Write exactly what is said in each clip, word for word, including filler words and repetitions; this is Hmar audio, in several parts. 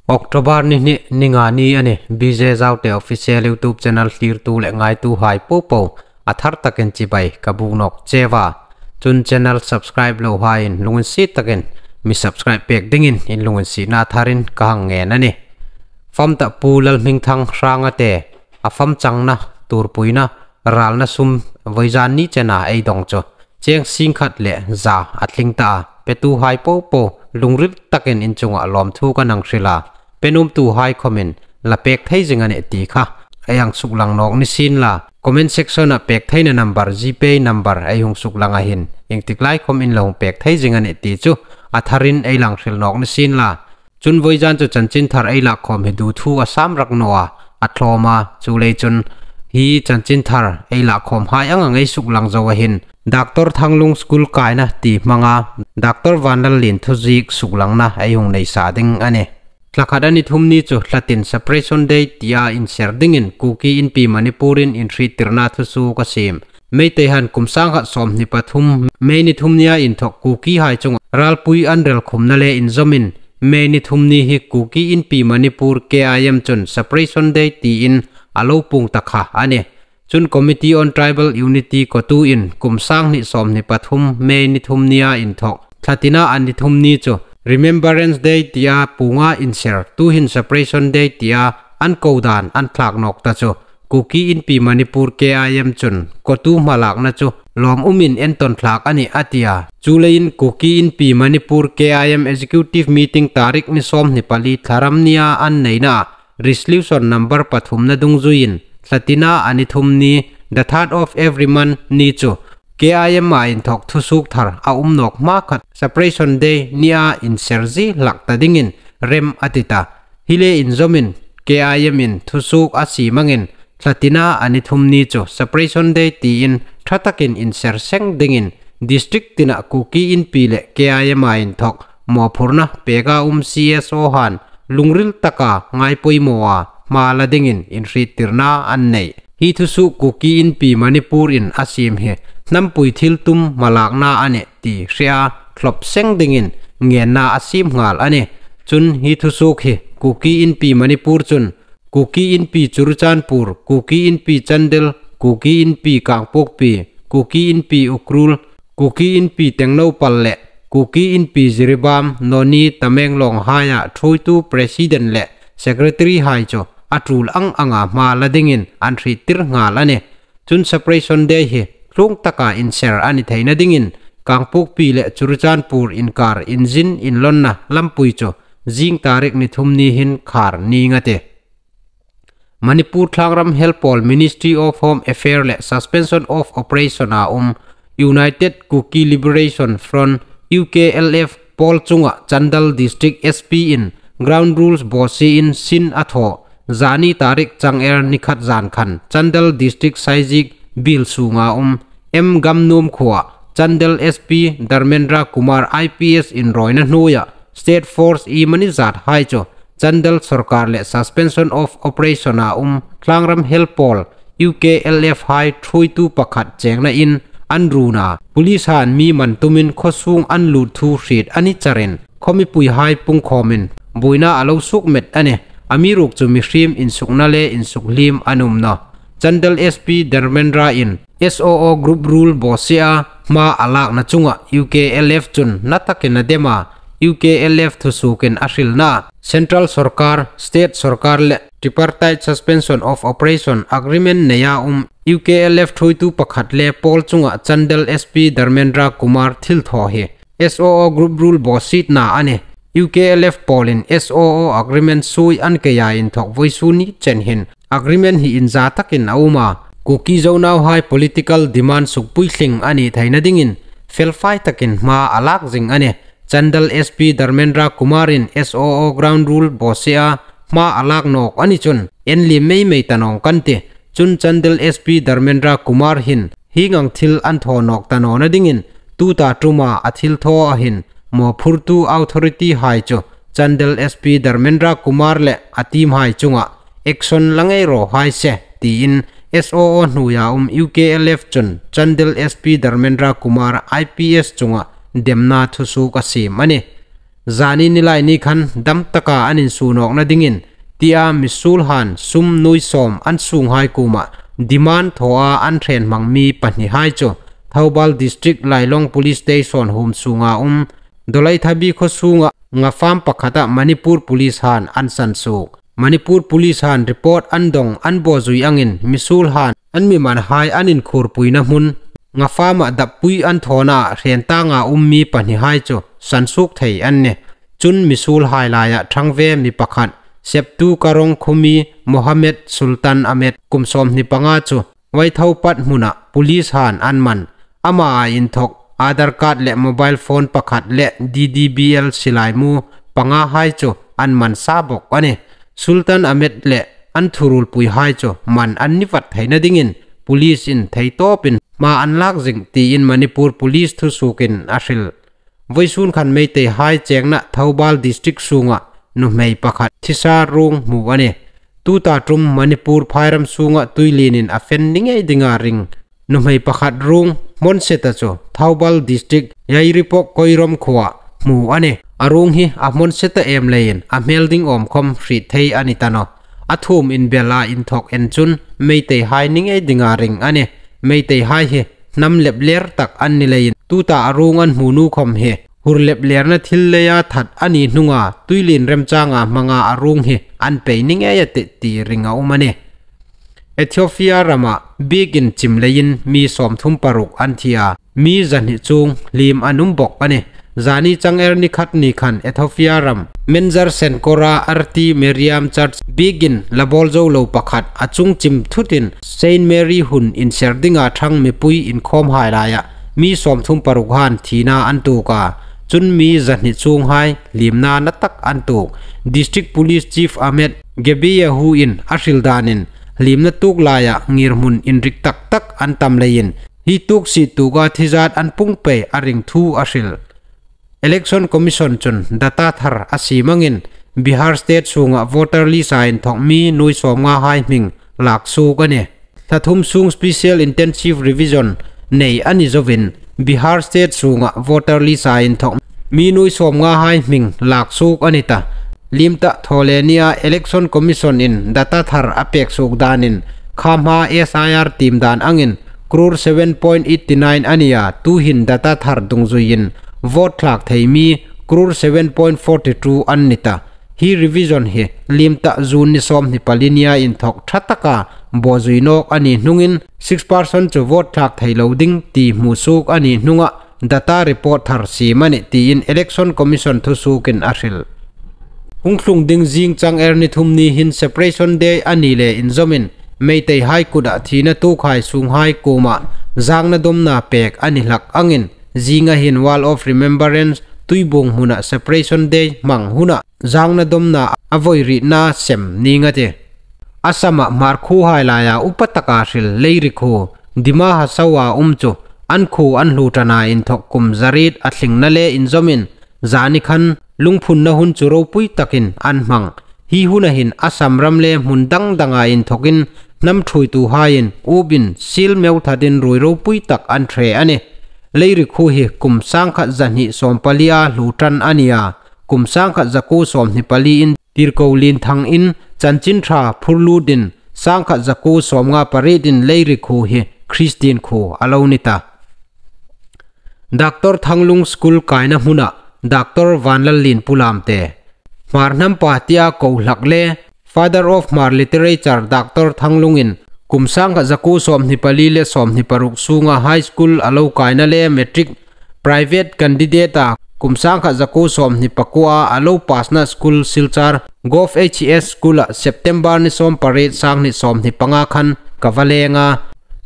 October ni hni, ni nga ni a nih. B J Zaute Official YouTube channel thlirtu le ngaituhai popo a thar takin chibai ka buk nawk cheu a. Chun channel subscribe lohaiin lunginsiet takin mi subscribe pek dingin in lunginsietna tharin ka hang ngen a nih. Fam ta Pu Lalhmingthang Hrangate, a fam changna tuorpuina ralna sum vawizan ni chena ei dawng chu cheng singkhat le za a tling ta a. Petuhai popo lungril takin in chunga lawmthu ka hang hril a. Pe nuomtuhai khawmin la pek thei zing a nih ti kha ei hang suklang nawk ni sien la. Comment section-a pek theina number, GPay number ei hung suklang a hin, ieng tik lai khawm in la hung pek thei zing a nih ti chu a tharin ei hang hril nawk ni sien la. Chun vawizan chu chanchinthar ei lak khawm hi duthuk a sam rak naw a, a tlawm a, chuleiin chun hi chanchinthar ei lak khawmhai ang ang ei suklang zo a hin, Doctor Thanglung school kaina ti hmanga Doctor Vanlalien thuziek suklangna ei hung nei sa ding a nih. Thla khat a ni thum ni chu thlatin Separation Day tia inser dingin Kuki Inpi Manipurin inhriettirna thusuok a siem. Meitei han kum sangkhat sawmhni pathum May ni thum nia inthawk Kukihai chunga ralpui an rel khumna le inzawmin May ni thum ni hi Kuki Inpi Manipur, K I M chun Separation Day tiin a lo puong ta kha a nih. Chun Committee on Tribal Unity, CoTU-in kum sanghni sawmhni pathum May ni thum nia inthawk thlatina a ni thum ni chu Remembrance Day tia puonga inser, tuhin Separation Day tia an ko dan an thlak nawk ta chu Kuki Inpi Manipur, K I M chun CoTU hmalakna chu lawm umin entawn thlak a nih a ti a. Chuleiin Kuki Inpi Manipur, K I M Executive Meeting tarik ni sawmhni pali Thlaram nia an neina resolution number pathumna dungzuiin thlatina a ni thum ni, the third of every month ni chu K I M-a inthawk thusuok thar a um nawk hmakhat Separation Day nia inser zie hlak ta dingin rem a ti ta. Hi le inzawmin K I M-in thusuok a siem angin thlatina a ni thum ni chu Separation Day tiin ṭha takin inser seng dingin district tina Kuki Inpi le K I M-a inthawk mawphurna peka um C S O han lungril taka ngaipawimawa hma la dingin inhriettirna an nei. Hi thusuok Kuki Inpi Manipurin a siem hi hnampui thiltum hmalakna a nih ti hriea thlawp seng dingin ngenna a siem nghal a nih. Chun hi thusuok hi Kuki Inpi Manipur chun Kuki Inpi Churachandpur, Kuki Inpi Chandel, Kuki Inpi Kangpokpi, Kuki Inpi Ukhrul, Kuki Inpi Tengnoupal le Kuki Inpi Jiribam, Noni, Tamenglong haia thuoitu President le Secretary hai chu a tul ang anga hma la dingin an hriettir nghal a nih. Chun Separation Day hi tlung taka inser a ni theina dingin Kangpokpi le Churachandpur inkar inzin inlawnna lampui chu zing tarik ni thum ni hin khar ning a tih. Manipur thlangram helpawl Ministry of Home Affairs le Suspension of Operation-a um United Kuki Liberation Front, U K L F, pawl chunga Chandel District S P-in ground rules bawsiein sin a thaw. Zani tarik chang er ni khat zan khan Chandel District Saijik biel sunga um M Gamnuom khuoa Chandel S P Dharmendra Kumar I P S inrawina hnuoia State Force iemani zat hai chu Chandel Sorkar le Suspension of Operation-a um thlangram helpawl U K L F hai thuoitu pakhat chengna in an run a. Police han mi man tumin khawsung an lut thu hriet a ni charin khaw mipuihai pungkhawmin buoina a lo suok met a nih. Amiruokchu mihriem insukna le insukhliem an um nawh. Chandel S P Dharmendra-in S O O group rule bawsia hma a lakna chunga U K L F chun na takin a dem a, U K L F thusuokin a hrilna Central Sorkar, State Sorkar le Tripartite Suspension of Operation Agreement neia um U K L F thuoitu pakhat le pawl chunga Chandel S P Dharmendra Kumar thilthaw hi S O O group rule bawsietna a nih. U K L F pawlin S O O agreement sui an keia inthawk vawisun ni chen hin agreement hi inza takin a um a. Kuki Zo nauhai political demand sukpuitling a ni theina dingin felfai takin hma a lak zing a nih. Chandel S P Dharmendra Kumar-in S O O ground rule bawsia hma a lak nawk a ni chun en liem mei mei ta naw kan tih. Chun Chandel S P Dharmendra Kumar hin hieng ang thil an thaw nawk ta nawna dingin tuta ṭuma a thilthawha hin mawphurtu authority hai chu Chandel S P Dharmendra Kumar le a team hai chunga action la ngei raw hai se tiin S O O hnuoia um U K L F chun Chandel S P Dharmendra Kumar I P S chunga demna thusuok a siem a nih. Zani nilaini khan dam taka an insuo nawkna dingin tia misuolhaiin sum nuoi sawm an sunghai kuoma demand thawa an hrem hmang mi pahnihai chu Thoubal District Lailong Police Station huom sunga um Dolaithabi khaw sunga nga farm pakhata Manipur Police han an sansuok. Manipur Police han report an dong an bawzui angin misuolhaiin an mi manhai an inkhurpuina hmun nga farma dappui an thawna hrem tanga um mi pahnihai chu sansuok thei an nih. Chun misuolhai laia thang ve mi pakhat Septu Karong khuomi Mohammed Sultan Ahmed kum sawmhni panga chu Waithopat hmuna police han an man. Ama a inthok Aadhaar card le mobile phone pakhat le D D B L silai mu pangahai chu an man sa bawk a nih. Sultan Ahmed le an thurulpuihai chu man an ni vat theina dingin police in thei tawpin hma an lak zing tiin Manipur Police thusuokin a hril. Vawisun khan Meiteihai chengna Thoubal District sunga nuhmei pakhat thisa ruong hmu a nih. Tuta ṭum Manipur phairam sunga tuilienin a fen ni ngei dinga ring nuhmei pakhat ruong hmonseta chu Thoubal District Yairipok Koirom khuoa hmu a nih. A ruong hi a hmonseta em leiin a hmel ding awm khawm hriet thei a ni ta nawh. A thuom inbela inthok en chun Meiteihai ni ngei dinga ring a nih. Meiteihai hi hnam lep ler tak an ni leiin tuta a ruong an hmu nu khawm hi hur lep lerna thil leia that a ni hnunga tuilien remchanga hmanga a ruong hi an pei ni ngei a tih ti ring a um a nih. Ethiopia rama biekin chim leiin mi sawmthum paruk an thi a, mi zahni chuong hliem an um bawk a nih. Zani chang er ni khat ni khan Ethiopia ram Menzer Senkora R T Meriam Church biekin la bawl zo lo pakhat a chung chim thutin Saint Mary hun inser dinga thang mipui inkhawmhai laia mi sawmthum paruk han thina an tuok a. Chun mi zahni chuonghai hliemna na tak an tuok. District Police Chief Ahmed Gebeyehu in a hril danin hliemna tuok laia ngirhmun inrik tak tak an tam leiin hi tuok si tuoka thizat an pung pei a ring thu a hril. Election Commission chun data thar a siem angin Bihar State sunga voter list a inthok mi nuoi sawmngahai hming lak suok a nih. Thla thum sung Special Intensive Revision nei a ni zoin Bihar State sunga voter list a inthok mi nuoi sawmngahai hming lak suok a ni ta. Liem ta thaw le nia Election Commission in data thar a pek suok danin kha hma S I R tiem dan angin crore seven point eighty nine a ni a, tuhin data thar dungzuiin vote thlak thei mi crore seven point forty two an ni ta. Hi revision hi liem ta June ni sawmhni pali nia inthok ṭha taka bawzui nawk a ni hnungin six percent chu vote thlak thei lo ding ti hmusuok a ni hnunga data report thar siem a nih tiin Election Commission thusuokin a hril. Hung tlung ding zing chang er ni thum ni hin Separation Day a ni le inzawmin Meiteihai kuta thina tuokhai sunghai kuoma zangna dawmna pek a ni hlak angin zinga hin Wall of Remembrance Tuibuong hmuna Separation Day hmang huna zangna dawmna a voi rietna sem ning a tih. Assama Hmar khuohai laia upa taka hril Leiri khuo Dima Hasao-a um chu an khuo an hluo ṭana inthok kum zariet a thlingna le inzawmin zani khan lungphunna hun chu ropui takin an hmang. Hi huna hin Assam ram le hmun dang danga inthokin hnam ṭhuoituhaiin upin sil meu thatin ruoi ropui tak an ṭhe a nih. Leiri khuo hi kum sangkhat zahni sawmpalia hluo ṭan a ni a, kum sangkhat zakuo sawmhni paliin tirko lien thangin chanchin ṭha phurlutin sangkhat zakuo sawmnga parietin Leiri khuo hi Christian khuo a lo ni ta. Doctor Thanglung School kaina hmuna Doctor Vanlallien Pulamte, Hmar hnampa tia ko hlak le Father of Hmar Literature Doctor Thanglungin kum sangkhat zakuo sawmhni pali le sawmhni paruk sunga high school a lo kaina le matric private candidate-a kum sangkhat zakuo sawmhni pakuoa a lo pass-na school Silchar Gov H S School-a September ni sawmpariet, sanghni sawmhni panga khan ka va leng a.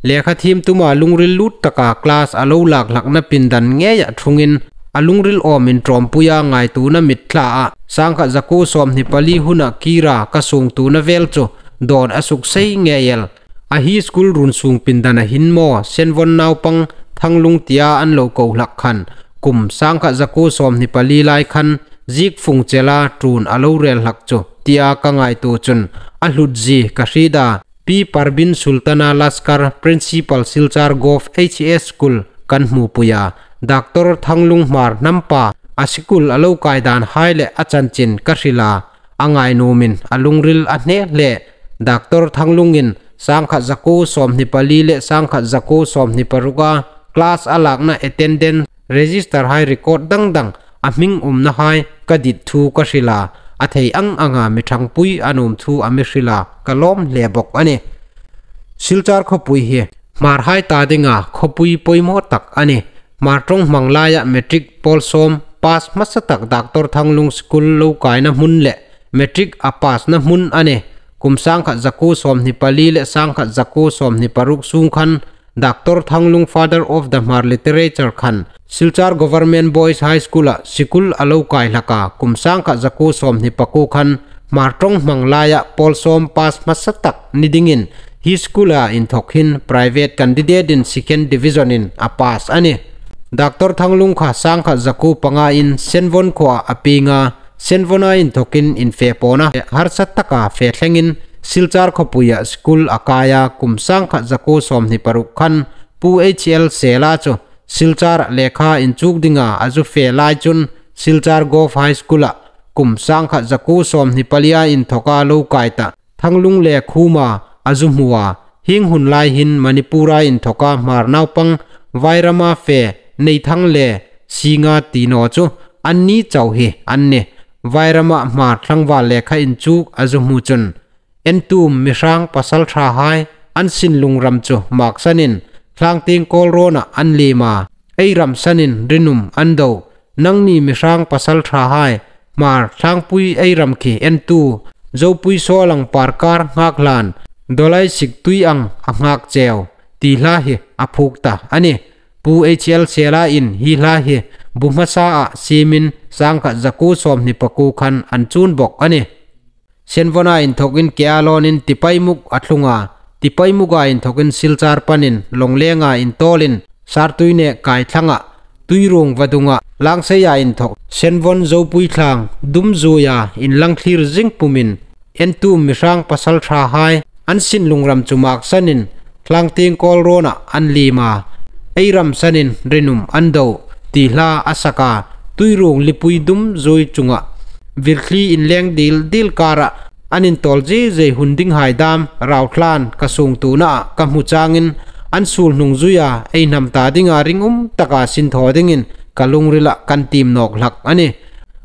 Lekha thiem tuma lungril lut taka class a lo lak hlakna pindan ngeia thungin a lungril awmin ṭawmpuia ngaituona mitthla a sangkhat zakuo sawmhni pali huna kira ka sungtuona vel chu dawn a suk sei ngei el. A hi school run sung pindana hin maw, Senvon naupang Thanglung tia an lo ko hlak khan kum sangkhat zakuo sawmhni pali lai khan ziek fung chela ṭuon a lo rel hlak chu tia ka ngaituo chun a hlut zie ka hriet a. Pi Parbin Sultana Laskar, Principal Silchar Gov H S School kan hmupui a. Doctor Thanglung Hmar hnampa a sikul a lo kai dan hai le a chanchin ka hril a, a ngainuomin a lungril a hne hle. Doctor Thanglungin sangkhat zakuo sawmhni pali le sangkhat zakuo sawmhni paruka class a lakna attendance register hai record dang dang a hming umna hai ka dit thu ka hril a, a thei ang anga mi ṭhangpui a nuom thu a mi hril a, ka lawm hle bawk a nih. Silchar khawpui hi Hmar hai ta dinga khawpui poimaw tak a nih. Hmar ṭawng hmang laia matric pawl sawm pass hmasa tak Doctor Thanglung school lo kaina hmun le matric a passna hmun a nih. Kum sangkhat zakuo sawmhni pali le sangkhat zakuo sawmhni paruk sung khan Doctor Thanglung, Father of the Hmar Literature khan Silchar Government Boys High School-a sikul a lo kai hlak a, kum sangkhat zakuo sawmhni pakuo khan Hmar ṭawng hmang laia pawl sawm pass hmasa tak ni dingin hi school-a inthawk hin private candidate-in second division-in a pass a nih. Doctor Thanglung kha sangkhat zakuo pangain Senvon khuoa a pieng a, Senvona inthawkin infe pawna harsa taka fe thlengin Silchar khawpuia school a kai a, kum sangkhat zakuo sawmhni paruk khan Pu H L Sela chu Silchar lekha inchuk dinga a zu fe lai chun Silchar Govt High School-a kum sangkhat zakuo sawmhni palia inthawka lo kai ta Thanglung le Khuma a zu hmu a. Hieng hun lai hin Manipur-a inthawka Hmar naupang vairama fe Neithang le Singa ti naw chu anni chau hi an nih. Vairama Hmar tlangval lekha inchuk a zu hmu chun, entum mihrang pasalṭha hai an sinlung ram chu maksanin Thlangtieng Kawlrawnah an liem a, ei ram sanin rinum an do. Nangni mihrang pasalṭha hai, Hmar Thlangpui ei ram khi entu, Zopui saw lang parkar nghak hlan, dawlai sik tui ang a nghak cheu, ti hla hi a phuok ta a nih. Pu H L Sela-in hi hla hi bu hmasa a siemin sangkhat zakuo sawmhni pakuo khan an chun bawk a nih. Senvona inthawkin Kealawnin Tipaimukh a thlung a, Tipaimuka inthawkin Silchar panin Longlenga intawlin Sartuine Kaithlanga, Tuiruong vadunga Langseia inthawk Senvon Zopui thlang dumzuia inlang thlir zing pumin entum mihrang pasalṭha hai an sinlung ram chu maksanin Thlangtieng Kawlrawnah an liem a, ei ram sanin rinum an do, ti hla a sak a, Tuiruong lipui dumzui chunga virthli inleng dil dil kara an intawl zie zie hun ding hai dam rau thlan ka sungtuona ka hmu changin an sul hnung zuia ei hnam ta dinga ringum taka sin thaw dingin ka lungrila kan tiem nawk hlak a nih.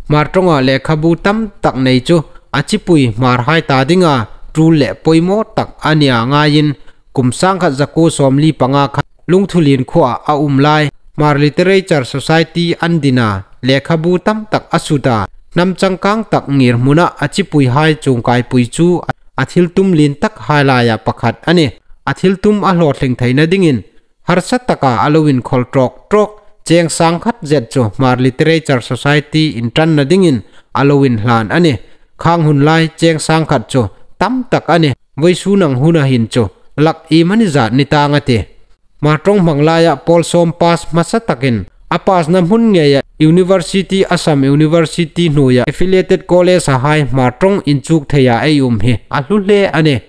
Hmar ṭawnga lekhabu tam tak nei chu a chipui Hmar hai ta dinga tul le poimaw tak a nia ngaiin kum sangkhat zakuo sawmli panga khan Lungthulien khuoa a um lai Hmar Literature Society an din a, lekhabu tam tak a sut a, hnam changkang tak ngirhmuna a chipui hai chungkaipui chu a thiltum lien tak hai laia pakhat a nih. A thiltum a hlawtling theina dingin harsa taka a lo inkhawl tawk tawk cheng sangkhat zet chu Hmar Literature Society inṭanna dingin a lo inhlan a nih. Khang hun lai cheng sangkhat chu tam tak a nih. Vawisun ang huna hin chu lak iemani zat ni tang a tih. Hmar ṭawng hmang laia pawl sawm pass hmasa takin a passna hmun ngeia University, Assam University hnuoia affiliated college-a hai Hmar ṭawng inchuk theia ei um hi a hlu hle a nih.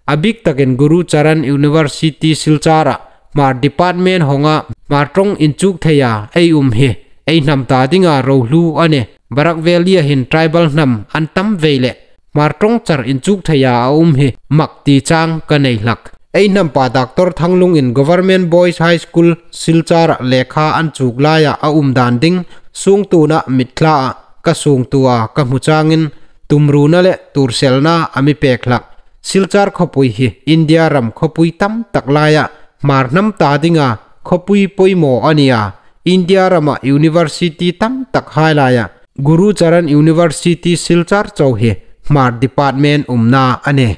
A bik takin Gurucharan University Silchar-a Hmar department hawnga Hmar ṭawng inchuk theia ei um hi ei hnam ta dinga ro hlu a nih. Barak Valley-a hin tribal hnam an tam vei le Hmar ṭawng char inchuk theia a um hi mak ti chang ka nei hlak. Ei hnampa Doctor Thanglungin Government Boys High School Silchar-a lekha an chuk laia a um dan ding sungtuona mitthla-a ka sungtua ka hmu changin tumruna le turselna a mi pek hlak. Silchar khawpui hi India ram khawpui tam tak laia Hmar hnam ta dinga khawpui poimaw a nia. India rama university tam tak hai laia Gurucharan University Silchar chau hi Hmar department umna a nih.